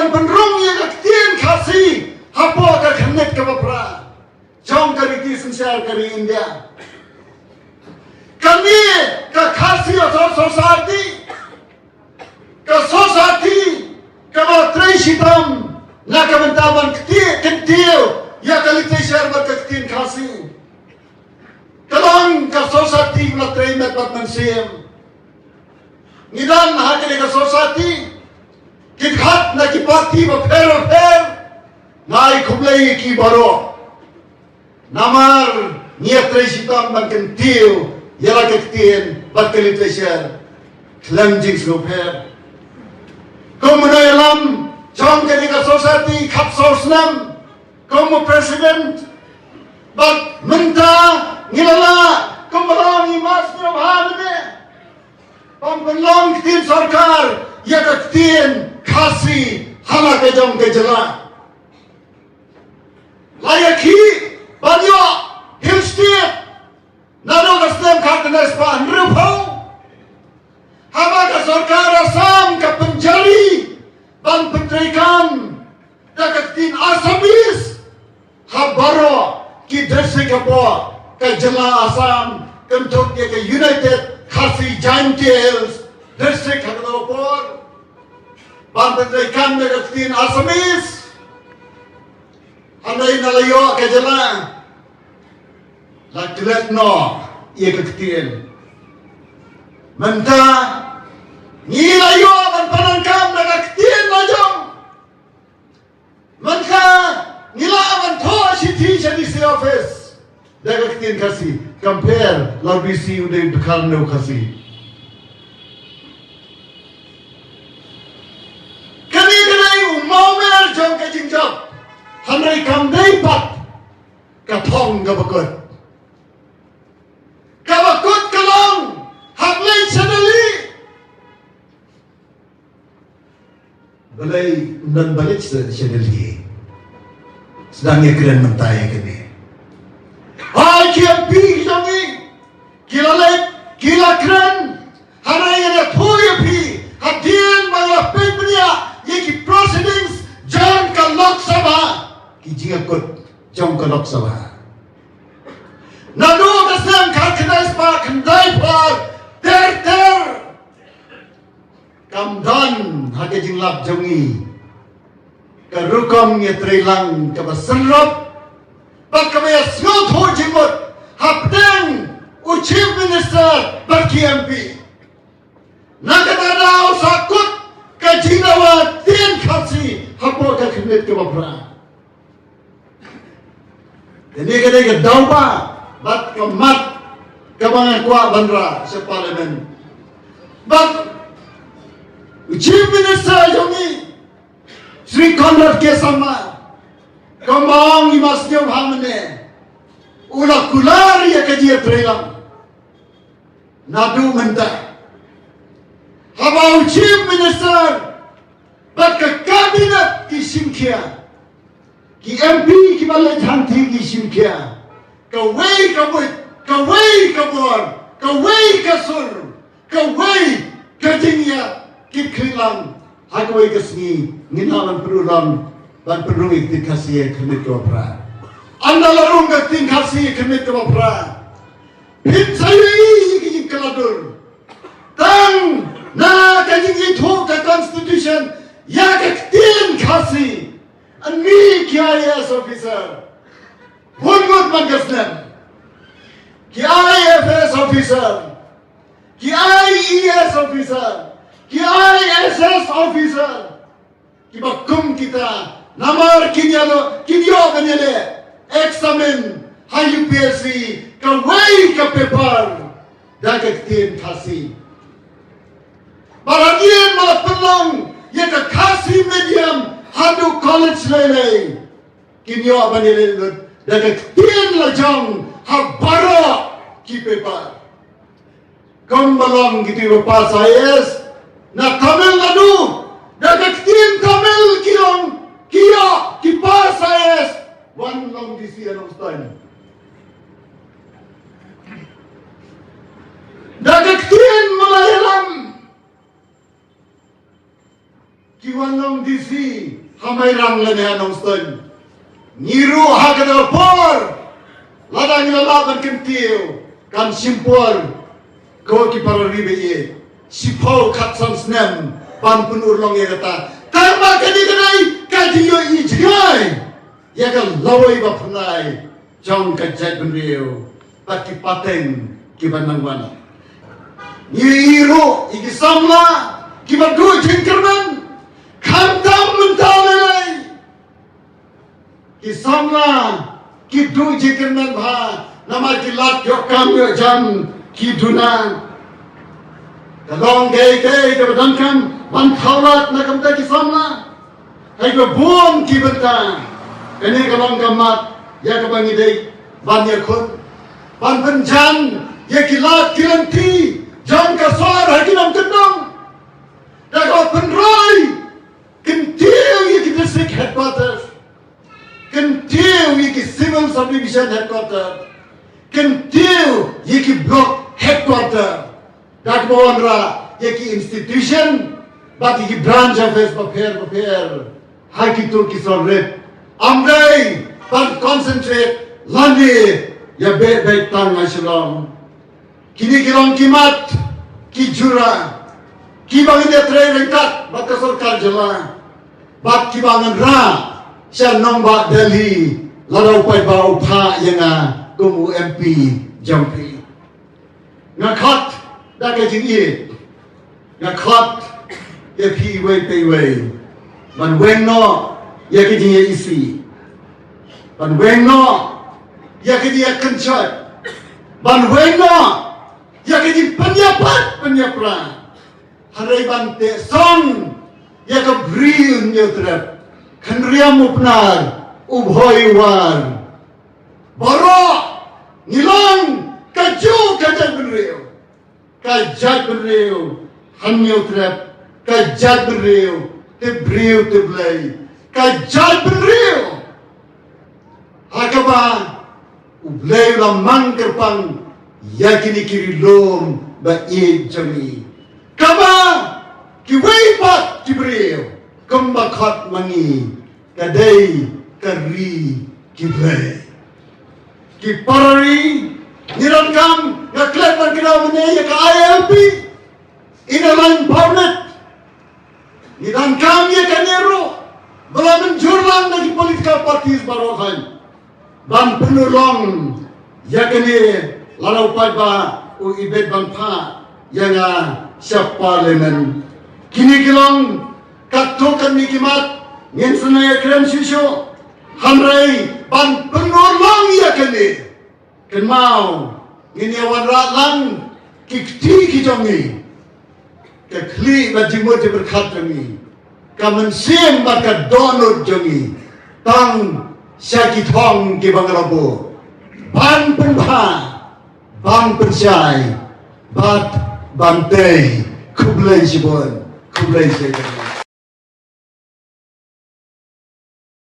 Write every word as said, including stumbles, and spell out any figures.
Pynrung ïa ka ktien Khasi hapoh ka khyrnit kaba phra jong ka riti synshar ka ri India. Kane ka Khasi Authors' Society, ka society kaba trei shitom na ka bynta ban kti kyntiew ïa ka literature bad ka ktien Khasi. Ka long ka society ba trei met bad mynsiem. Ngi don ha kane ka society ki khat na ki parti bapher bapher. Nga ai khublei ïa ki baroh. Namar ngi ïa trei shitom ban kyntiew ïa la ka ktien bad ka literature khlem jingsngewpher. Kum u nongïalam jong kane ka society khatsaw snem kum u president, bad mynta ngi la lah kum ba long i Mas Nonghain ne ban pynlong ktien sorkar ïa ka ktien Khasi ha la ka jong ka jylla. La ïa ki ban ïoh Hill State naduh ka snem khatkhyndai spah hynriewphew, haba ka sorkar Assam ka pynjari ban pyntreikam da ka ktien Assamese ha baroh ki district hapoh ka jylla Assam, kynthup ïa ka United Khasi Jaintia Hills District ha kata ka por, ban pyntreikam da ka ktien Assamese. Hynrei na la ïoh ka jylla, la klet noh ïa ka ktien. Mynta ngi la ïoh ban pyndonkam da ka ktien la jong. Mynta ngi lah ban thoh shithi sha D C office da ka ktien Khasi, compare la D C u dei u dkhar ne u Khasi. Kane ka dei u mawmer jong ka jingjop. Hynrei kam dei pat ka thong kaba kut. Kaba kut ka long, hap leit sha Delhi. Balei ym don ba leit sha, sha Delhi? Sdang ïa kren mynta ïa kane. Hai ki M P ki jong ngi, ki la leit, ki la kren. Hynrei ngan ïathuh ïa phi, hadien ba la peit bniah ïa ki proceedings jong ka Lok Sabha, ki jingïakut jong ka Lok Sabha. Naduh ka snem khatkhyndai spah khyndaiphew ar ter ter, kam don ha ka jinglap jong ngi ka rukom ïatreilang kaba synrop bad kaba ïasngewthuh jingmut hapdeng u Chief Minister bad ki M P. Na kata ka daw sa kut ka jingdawa ktien Khasi hapoh ka khyrnit kaba phra. Kane ka dei ka daw ba bad ka mat kaba nga kwah ban rah sha Parliament. Bad u Chief Minister jong ngi, Shri Conrad K Sangma, kumba ong i Mas Nonghain mynne, u la kular ïa ka jingïatreilang. Naduh mynta, haba u Chief Minister bad ka Cabinet ki shim khia, ki M P kiba leit hangtei ki shim khia, kawei ka buit, kawei ka bor, kawei ka sur, kawei ka jingïakit khlieh lang. Ha kawei ka sngi ngin ïa ban pynrung, ban pynrung ïa ka ktien Khasi ha ka khyrnit kaba phra. Ynda la rung ka ktien Khasi ha ka khyrnit kaba phra, phin sa ïohi ïa ka jingkylla dur. Tang na ka jingithuh ka Constitution ïa ka ktien Khasi, ani ki I A S officer, bun ngut man ka snem, ki I F S officer, ki I E S officer, ki I S S officer, kiba kum kita, namar kin ïa lo, kin ïoh ban ïaleh examine ha U P S C kawei ka paper da ka ktien Khasi. Bad hadien ba la pynlong ïa ka Khasi medium haduh college lei lei, kin ïoh ban ïaleh lut da ka ktien la jong ha baroh ki paper. Kumba long kito kiba pass I A S na Tamil Nadu, da ka ktien Tamil ki long, ki ïoh, ki pass I A S, wan long D C ha Nongstoiñ. Da ka ktien Malayalam, Ki wan long D C ha Mairang lane ha Nongstoiñ. Ngi ruh ha kata ka por, lada ngi la lah ban kyntiew, kan shim por ko ki para ri ba ïeit, shiphew khatsan snem ban pynurlong ïa kata. Tangba kane ka dei ka jingïohi jngai ïa ka lawei ba pynlait jong ka jaitbynriew bad ki pateng kiba nang wan. Ngi ïohi ruh ïa ki samla kiba duh jingkyrmen, khamtam mynta lei lei. Ki samla ki duh jingkyrmen bha namar ki lad ïoh kam ïoh jam, ki duna. Ka long kaei kaei kaba donkam ban thaw lad na ka bynta ki samla. Hynrei bun ki bynta kane ka long ka mat ïa kaba ngi dei ban ïakhun, ban pynjan ïa ki lad ki lynti jong ka sor ha ki nongkyndong. Da kaba pynroi, kyntiew ïa ki district headquarters, kyntiew ïa ki civil subdivision headquarters, kyntiew ïa ki block headquarters, da kaba wanrah ïa ki institution bad ïa ki branch office bapher bapher ha kito ki sor rit. Ym dei ban concentrate lane ïa beit beit tang ha Shillong. Kine ki long ki mat ki jura kiba ngin ïatrei ryngkat bad ka sorkar jylla bad kiba ngan rah sha nongbah Delhi lada u paidbah u phah ïa nga kum u M P jong phi. Nga khot da ka jingïeit, nga khot ïa phi iwei pa iwei ban weng noh ïa ka jingïaisih, ban weng noh ïa ka jingïakynshoi, ban weng noh ïa ka jingpynïapat pynïapra. Hynrei ban teh song ïa ka Bri u Hynñiewtrep, khynriam u Pnar, u Bhoi u War. Baroh ngi long kajuh ka jaitbynriew, ka jaitbynriew Hynñiewtrep, ka jaitbynriew tip briew tip Blei, ka jaitbynriew ha kaba U Blei u la mang kyrpang ïa kine ki ri lum ba ïeit jong ngi, kaba kiwei pat ki briew kumba khot ma ngi ka dei ka ri ki Blei. Ki para ri, ngi donkam, nga klet ban kynmaw mynne ïa ka I L P, Inner Line Permit. Ngi donkam ïa kane ruh ba la mynjur lang da ki political parties baroh ban pynurlong ïa kane lada u paidbah u ibit ban phah ïa nga sha Parliament. Kine ki long katto katne ki mat ngin sa ïakren shuh shuh. Hynrei ban pynurlong ïa kane, kynmaw ngin ïa wanrah lang ki kti ki jong ngi, ka khlieh bad jingmut jingpyrkhat jong ngi, ka mynsiem bad ka dohnud jong ngi, tang sha ki thong kiba nga la buh ban pynbha, ban pynshai bad ban tei. Khublei shibun, khublei shibun.